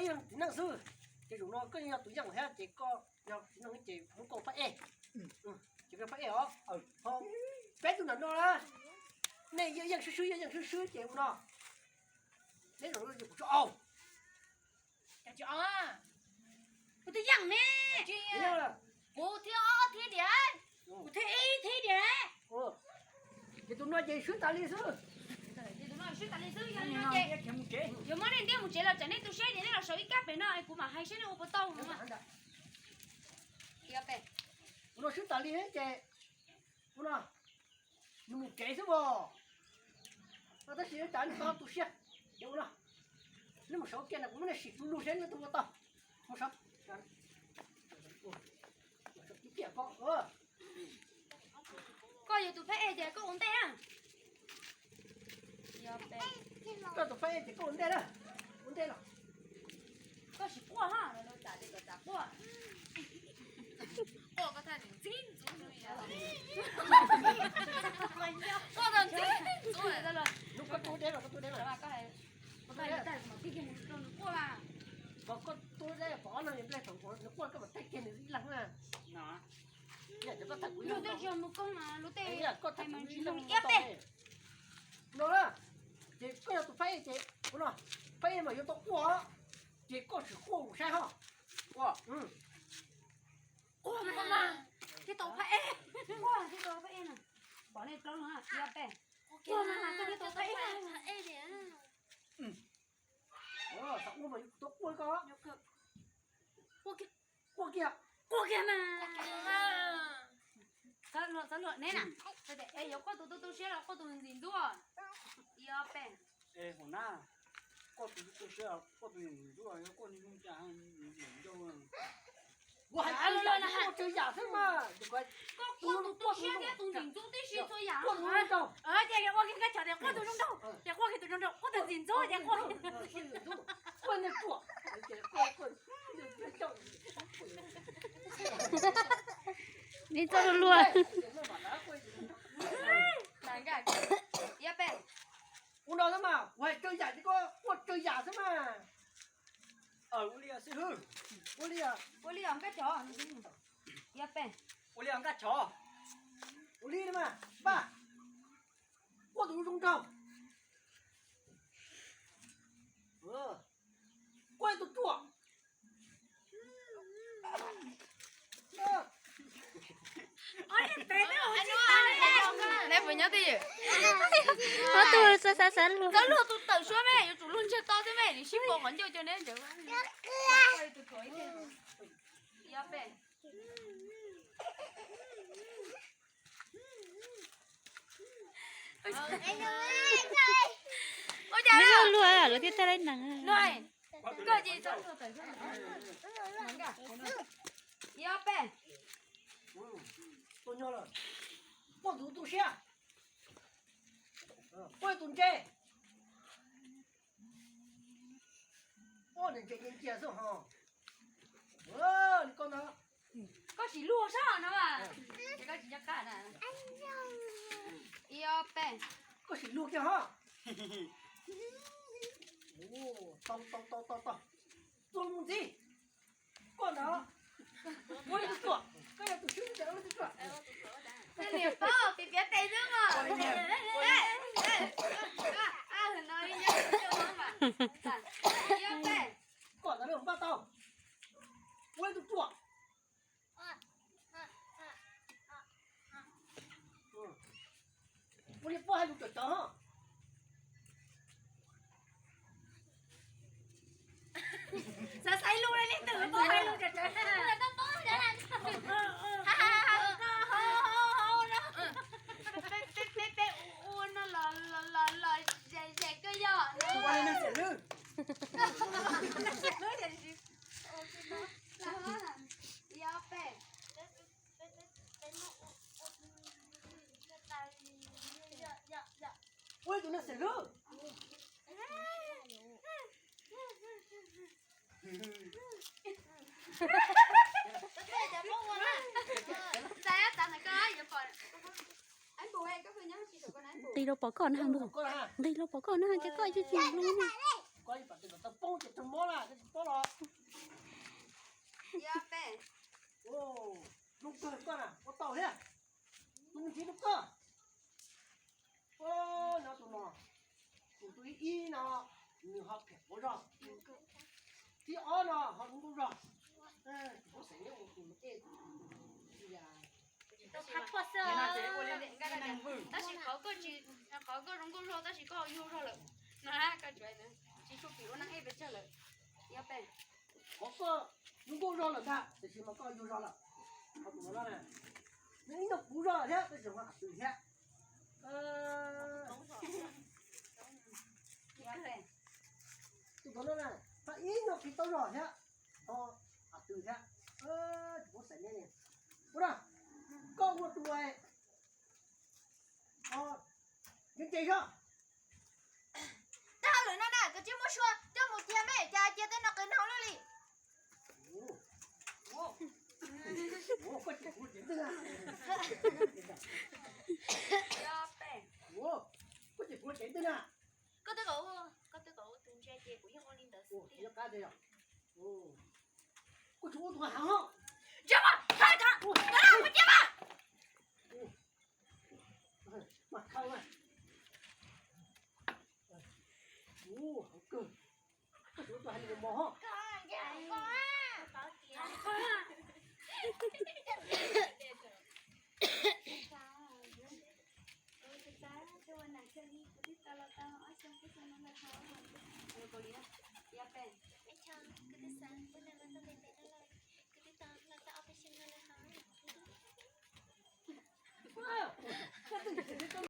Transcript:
Yeej txiv neej xwb, ces zaum no koj yog tus yeej thiab ces koj yog txiv neej ces muab koj phab ej. Ces koj phab ej os. Peb tug ntawm no na, nej yeej yeej swb swb yeej yeej swb swb ces ua no. Neb zaum no ces kuv tso au. Kuv twb yeej ne. Kuv thiab ob thiab diam. Kuv thiab ib thiab diam. Ces tus no ces swb tas li xwb. Ces tus no swb tas li xwb, yog li no ces yuav muab nej ntiab mus tsev los tsam nej tu siab ces nej los sawv ib kab pem no es kuv mam hais saib nej ua puas tau no. Tus no swb tas li ces ua no, nws mus tsev xwb mog. Tab sis cas nws tau tu siab. Ces ua no, nej mus sawv kiag na, kuv muab nej sim lug lug saib nej ua tau. Mus sawv. Koj yog tus phab ej ces koj ua ntej na. Koj tus phab ej ces koj ua ntej na. Ua ntej los. Koj sim quaj ha, lawv txam ces koj txam quaj. Quaj koj txam ntxub, quaj txam ntxub, ntxub. Koj tu deb los, koj tu deb los. Koj tu deb, pom ob no nws nplej thaum nws quaj koj mam thaij kiag nws ib leeg na. Lub tej tsis yog mus koob mas lub tej koj thaij mas tsis zoo li iab tej. No na, ces koj yog tus phab ej ces ua no, phab ej mas yuav tau quaj, ces koj tsis quaj kuv saib ho. Quaj, quaj mas thiaj tau phab ej, quaj thiaj tau phab ej na. Pom nej plaub leeg iab tej, quaj mas koj thiaj tau phab ej. Xav ua mas yuav tau quaj koj. Quaj kiag, quaj kiag mas. Xav luag, xav luag neb na. Es yuav quaj tus tu tu siab los quaj tus ntxim ntxub? Ib ob peb. Es hauv na, quaj tus tu tu siab los quaj tus ntxim ntxub, yuav quaj tus zoo cas ntxim ncauj. Kuv hais txhua yam xwb mas. Koj quaj tus tu siab thiab tus ntxim ntxub tib si txhua yam. Ces ua kiag koj chov tias quaj tus zoo nraug, ces quaj kiag tus zoo nraug, quaj tus ntxim ntxub ces quaj. Quaj nej quaj. Ib txoj luag luag. Ua no xwb mas, kuv hais tsawg yam ces koj quaj tsawg yam xwb mas. Ua li os, ua li os, nkaj chov. Ua li os, nkaj chov. Ua li mas, npaj. Quaj tus zoo nraug. Quaj tus ruam. Neb puas nyob twj ywm? Ob tug xav xav xav luag. Txhob luag tus tawm suab me, yuav tsum luag ntsiag to xwb me, nws sib pom qhov ncauj coj neb ntawd. Neb luag luag lawv thiaj tag laib nees. Ib ob peb. Quaj tus tu siab. Quaj tus ntse. Quaj ntse ntse ntse xwb ho. Koj ntawd. Koj sim luag sab no mas. Koj tsis nco qab na. Ib ob peb. Koj sim luag kiag ho. Tau tau tau tau tau. Tua mus ntxiv. Koj ntawd. Ua ib tug tuam, koj yog tus swb ntawd ua ib tug tuam. Niam paub piav piav tes xwb mas. Koj ntawd npaj tau. Ua ib tug tuam. Ua li puab hais lus cov cov. Xav xaiv lus li leej twg puab hais lus cov cov. Peb ua no los los los zem zem koj yog. Ib ob peb. Ua tus neeg xeem hlub. Nqis los pom koj na, nqis los pom koj na ces koj tsis tsis hlub na. Tus me ntsis tus koj, no tus no, tus ib no nws ho phem quav zog, thib ob no ho zoo nkauj zog. Tab sis qhov koj zoo nkauj zog tab sis koj yuag zog lawm no, koj tsis tshua pim ua neej ej pes tsawg lawm. Qhov koj zoo nkauj zog lawm ntag tab sis mas koj yuag zog lawm. Qhov tus no na, nws ib nyuag puv zog thiab tab sis mas a tw thiab. Tus no na, ib nyuag qis tau zog thiab, ho a tw thiab. Ua na, koj ua tus ntse ntse zog. Tej hauj lwm no na koj tsis muab sua coj mus cia me cas cia tej no qis nag lawm li. Koj twb kom, koj twb kom ua tus ntse ces kuv yeej ua li ntawd xwb tiag. Koj tsis ua tus heev os. Ntsia mas, thaij tau, tau lawm, mus cia mas. Mas khaws mas. Ua heev kawg. Koj tsis ua tus heev li mos hos. Koj twb